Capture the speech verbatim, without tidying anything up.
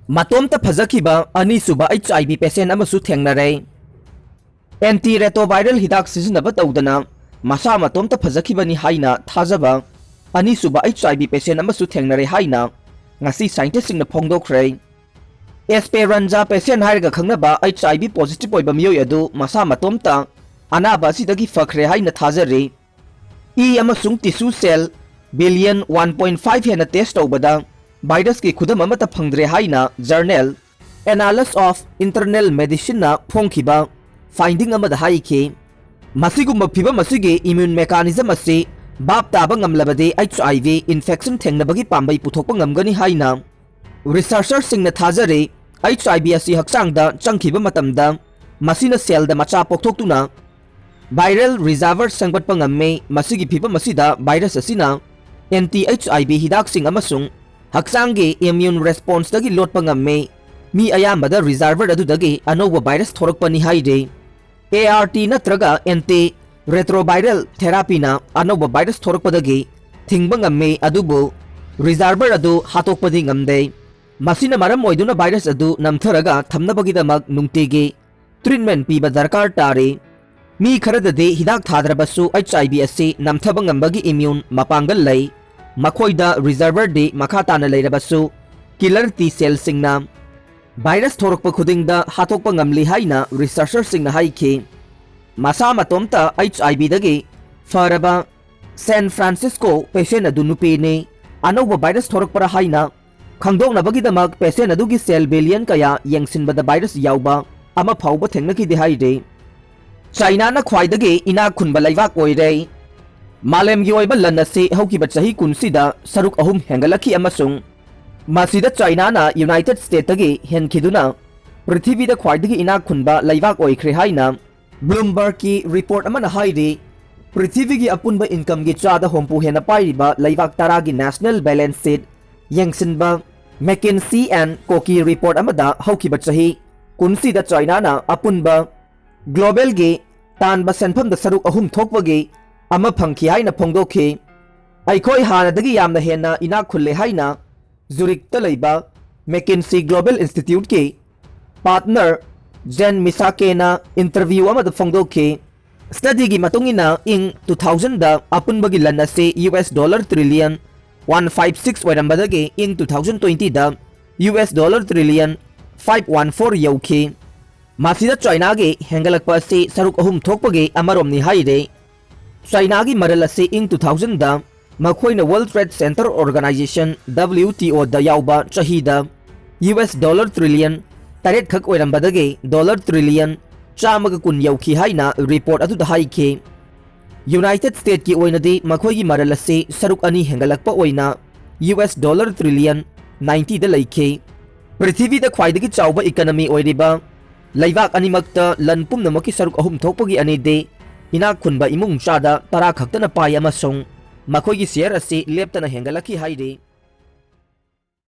ꯃꯇꯣꯝꯇ ꯐꯖꯈꯤꯕ ꯑꯅꯤꯁꯨꯕ H I V patient ꯑꯃꯁꯨ ꯊꯦꯡꯅꯔꯦ꯫ Antiretroviral ꯍꯤꯗꯥꯛ ꯁꯤꯖꯤꯟꯅꯕ ꯇꯧꯗꯅ ꯃꯁꯥ ꯃꯇꯣꯝꯇ ꯐꯖꯈꯤꯕꯅꯤ ꯍꯥꯏꯅ ꯊꯥꯖꯕ ꯑꯅꯤꯁꯨꯕ H I V patient ꯑꯃꯁꯨ ꯊꯦꯡꯅꯔꯦ ꯍꯥꯏꯅ ꯉꯁꯤ scientistꯁꯤꯡꯅ ꯐꯣꯡꯗꯣꯛꯈ꯭ꯔꯦ꯫ Esperanza patient ꯍꯥꯏꯔꯒ ꯈꯪꯅꯕ H I V positive ꯑꯣꯏꯕ ꯃꯤꯑꯣꯏ ꯑꯗꯨ ꯃꯁꯥ ꯃꯇꯣꯝꯇ ꯑꯅꯥꯕ ꯑꯁꯤꯗꯒꯤ ꯐꯈ꯭ꯔꯦ ꯍꯥꯏꯅ ꯊꯥꯖꯔꯤ꯫ ꯏ ꯑꯃꯁꯨꯡ tissue cell billion one point five ꯍꯦꯟꯅ test ꯇꯧꯕꯗ virusꯀꯤ ꯈꯨꯗꯝ ꯑꯃꯠꯇ ꯐꯪꯗ꯭ꯔꯦ ꯍꯥꯏꯅ journal Annals of Internal Medicineꯅ ꯐꯣꯡꯈꯤꯕ finding ꯑꯃꯗ ꯍꯥꯏꯈꯤ꯫ ꯃꯁꯤꯒꯨꯝꯕ ꯐꯤꯚꯝ ꯑꯁꯤꯒꯤ immune mechanism ꯑꯁꯤ ꯚꯥꯞ ꯇꯥꯕ ꯉꯝꯂꯕꯗꯤ H I V infection ꯊꯦꯡꯅꯕꯒꯤ ꯄꯥꯝꯕꯩ ꯄꯨꯊꯣꯛꯄ ꯉꯝꯒꯅꯤ ꯍꯥꯏꯅ researcherꯁꯤꯡꯅ ꯊꯥꯖꯔꯤ꯫ H I V ꯑꯁꯤ ꯍꯛꯆꯥꯡꯗ ꯆꯪꯈꯤꯕ ꯃꯇꯝꯗ ꯃꯁꯤꯅ cellꯗ ꯃꯆꯥ ꯄꯣꯛꯊꯣꯛꯇꯨꯅ viral reservoir ꯁꯦꯝꯒꯠꯄ ꯉꯝꯃꯤ꯫ ꯃꯁꯤꯒꯤ ꯐꯤꯚꯝ ꯑꯁꯤꯗ virus ꯑꯁꯤꯅ anti H I V ꯍꯤꯗꯥꯛꯁꯤꯡ ꯑꯃꯁꯨꯡ ꯍꯛꯆꯥꯡꯒꯤ immune responseꯇꯒꯤ ꯂꯣꯠꯄ ꯉꯝꯃꯤ꯫ ꯃꯤ ꯑꯌꯥꯝꯕꯗ reservoir ꯑꯗꯨꯗꯒꯤ ꯑꯅꯧꯕ virus ꯊꯣꯔꯛꯄꯅꯤ ꯍꯥꯏꯔꯤ꯫ ART ꯅꯠꯇ꯭ꯔꯒ antiretroviral therapyꯅ ꯑꯅꯧꯕ virus ꯊꯣꯔꯛꯄꯗꯒꯤ ꯊꯤꯡꯕ ꯉꯝꯃꯤ, ꯑꯗꯨꯕꯨ reservoir ꯑꯗꯨ ꯍꯥꯠꯇꯣꯛꯄꯗꯤ ꯉꯝꯗꯦ꯫ ꯃꯁꯤꯅ ꯃꯔꯝ ꯑꯣꯏꯗꯨꯅ virus ꯑꯗꯨ ꯅꯝꯊꯔꯒ ꯊꯝꯅꯕꯒꯤꯗꯃꯛ ꯅꯨꯡꯇꯤꯒꯤ treatment ꯄꯤꯕ ꯗꯔꯀꯥꯔ ꯇꯥꯔꯤ꯫ ꯃꯤ ꯈꯔꯗꯗꯤ ꯍꯤꯗꯥꯛ ꯊꯥꯗ꯭ꯔꯕꯁꯨ H I V ꯑꯁꯤ ꯅꯝꯊꯕ ꯉꯝꯕꯒꯤ immune ꯃꯄꯥꯡꯒꯜ ꯂꯩ꯫ ꯃꯈꯣꯏꯗ reservoirꯗꯤ ꯃꯈꯥ ꯇꯥꯅ ꯂꯩꯔꯕꯁꯨ, killer T cellꯁꯤꯡꯅ virus ꯊꯣꯔꯛꯄ ꯈꯨꯗꯤꯡꯗ ꯍꯥꯠꯇꯣꯛꯄ ꯉꯝꯂꯤ ꯍꯥꯏꯅ researcherꯁꯤꯡꯅ ꯍꯥꯏꯈꯤ꯫ ꯃꯁꯥ ꯃꯇꯣꯝꯇ H I Vꯗꯒꯤ ꯐꯔꯕ San Francisco patient ꯑꯗꯨ ꯅꯨꯄꯤꯅꯤ꯫ ꯑꯅꯧꯕ virus ꯊꯣꯔꯛꯄ꯭ꯔꯥ ꯍꯥꯏꯅ ꯈꯪꯗꯣꯛꯅꯕꯒꯤꯗꯃꯛ patient ꯑꯗꯨꯒꯤ cell billion ꯀꯌꯥ ꯌꯦꯡꯁꯤꯟꯕꯗ virus ꯌꯥꯎꯕ ꯑꯃ ꯐꯥꯎꯕ ꯊꯦꯡꯅꯈꯤꯗꯦ ꯍꯥꯏꯔꯤ꯫ ꯆꯥꯏꯅꯥꯅ ꯈ꯭ꯋꯥꯏꯗꯒꯤ ꯏꯅꯥꯛ ꯈꯨꯟꯕ ꯂꯩꯕꯥꯛ ꯑꯣꯏꯔꯦ꯫ ꯃꯥꯂꯦꯝꯒꯤ ꯑꯣꯏꯕ ꯂꯟ ꯑꯁꯤ ꯍꯧꯈꯤꯕ ꯆꯍꯤ ꯀꯨꯟꯁꯤꯗ ꯁꯔꯨꯛ ꯑꯍꯨꯝ ꯍꯦꯟꯒꯠꯂꯛꯈꯤ, ꯑꯃꯁꯨꯡ ꯃꯁꯤꯗ ꯆꯥꯏꯅꯥꯅ United Statesꯇꯒꯤ ꯍꯦꯟꯈꯤꯗꯨꯅ ꯄ꯭ꯔꯤꯊꯤꯕꯤꯗ ꯈ꯭ꯋꯥꯏꯗꯒꯤ ꯏꯅꯥꯛ ꯈꯨꯟꯕ ꯂꯩꯕꯥꯛ ꯑꯣꯏꯈ꯭ꯔꯦ ꯍꯥꯏꯅ Bloombergꯀꯤ report ꯑꯃꯅ ꯍꯥꯏꯔꯤ꯫ ꯄ꯭ꯔꯤꯊꯤꯕꯤꯒꯤ ꯑꯄꯨꯟꯕ incomeꯒꯤ ꯆꯥꯗ ꯍꯨꯝꯐꯨ ꯍꯦꯟꯅ ꯄꯥꯏꯔꯤꯕ ꯂꯩꯕꯥꯛ ꯇꯔꯥꯒꯤ national balance sheet ꯌꯦꯡꯁꯤꯟꯕ McKinsey and Company report ꯑꯃꯗ ꯍꯧꯈꯤꯕ ꯆꯍꯤ ꯀꯨꯟꯁꯤꯗ ꯆꯥꯏꯅꯥꯅ ꯑꯄꯨꯟꯕ globalꯒꯤ ꯇꯥꯟꯕ ꯁꯦꯟꯐꯝꯗ ꯁꯔꯨꯛ ꯑꯍꯨꯝ ꯊꯣꯛꯄꯒꯤ ꯑꯃ ꯐꯪꯈꯤ ꯍꯥꯏꯅ ꯐꯣꯡꯗꯣꯛꯈꯤ꯫ ꯑꯩꯈꯣꯏ ꯍꯥꯟꯅꯗꯒꯤ ꯌꯥꯝꯅ ꯍꯦꯟꯅ ꯏꯅꯥꯛ ꯈꯨꯜꯂꯦ ꯍꯥꯏꯅ ꯖꯨꯔꯤꯛꯇ ꯂꯩꯕ McKinsey Global Institute ꯀꯤ partner Jen Misake ꯅ interview ꯑꯃꯗ ꯐꯣꯡꯗꯣꯛꯈꯤ꯫ Study ꯒꯤ ꯃꯇꯨꯡ ꯏꯟꯅ, ꯏꯪ two thousand ꯗ ꯑꯄꯨꯟꯕꯒꯤ ꯂꯟ ꯑꯁꯤ U S dollar trillion one five six ꯑꯣꯏꯔꯝꯕꯗꯒꯤ ꯏꯪ two thousand twenty ꯗ U S dollar trillion five one four ꯌꯧꯈꯤ꯫ ꯃꯁꯤꯗ ꯆꯥꯏꯅꯥꯒꯤ ꯍꯦꯟꯒꯠꯂꯛꯄ ꯑꯁꯤ ꯁꯔꯨꯛ ꯑꯍꯨꯝ ꯊꯣꯛꯄꯒꯤ ꯑꯃꯔꯣꯝꯅꯤ ꯍꯥꯏꯔꯦ꯫ ꯆꯥꯏꯅꯥꯒꯤ ꯃꯔꯜ ꯑꯁꯤ ꯏꯪ two thousand ꯗ ꯃꯈꯣꯏꯅ World Trade Center Organization, W T O ꯗ ꯌꯥꯎꯕ ꯆꯍꯤꯗ U S dollar trillion ꯇꯔꯦꯠ ꯈꯛ ꯑꯣꯏꯔꯝꯕꯗꯒꯤ dollar trillion ꯆꯥꯝꯃꯒ ꯀꯨꯟ ꯌꯧꯈꯤ ꯍꯥꯏꯅ report ꯑꯗꯨꯗ ꯍꯥꯏꯈꯤ꯫ United States ꯀꯤ ꯑꯣꯏꯅꯗꯤ ꯃꯈꯣꯏꯒꯤ ꯃꯔꯜ ꯑꯁꯤ ꯁꯔꯨꯛ ꯑꯅꯤ ꯍꯦꯟꯒꯠꯂꯛꯄ ꯑꯣꯏꯅ U S dollar trillion ninety ꯗ ꯂꯩꯈꯤ꯫ ꯄ꯭ꯔꯤꯊꯤꯕꯤꯗ ꯈ꯭ꯋꯥꯏꯗꯒꯤ ꯆꯥꯎꯕ economy ꯑꯣꯏꯔꯤꯕ ꯂꯩꯕꯥꯛ ꯑꯅꯤꯃꯛꯇ ꯂꯟ ꯄꯨꯝꯅꯃꯛꯀꯤ ꯁꯔꯨꯛ ꯑꯍꯨꯝ ꯊꯣꯛꯄꯒꯤ ꯑꯅꯤꯗꯤ ꯏꯅꯥꯛ ꯈꯨꯟꯕ ꯏꯃꯨꯡ ꯆꯥꯗ ꯇꯔꯥ ꯈꯛꯇꯅ ꯄꯥꯏ ꯑꯃꯁꯨꯡ ꯃꯈꯣꯏꯒꯤ share ꯑꯁꯤ ꯂꯦꯞꯇꯅ ꯍꯦꯟꯒꯠꯂꯛꯈꯤ ꯍꯥꯏꯔꯤ꯫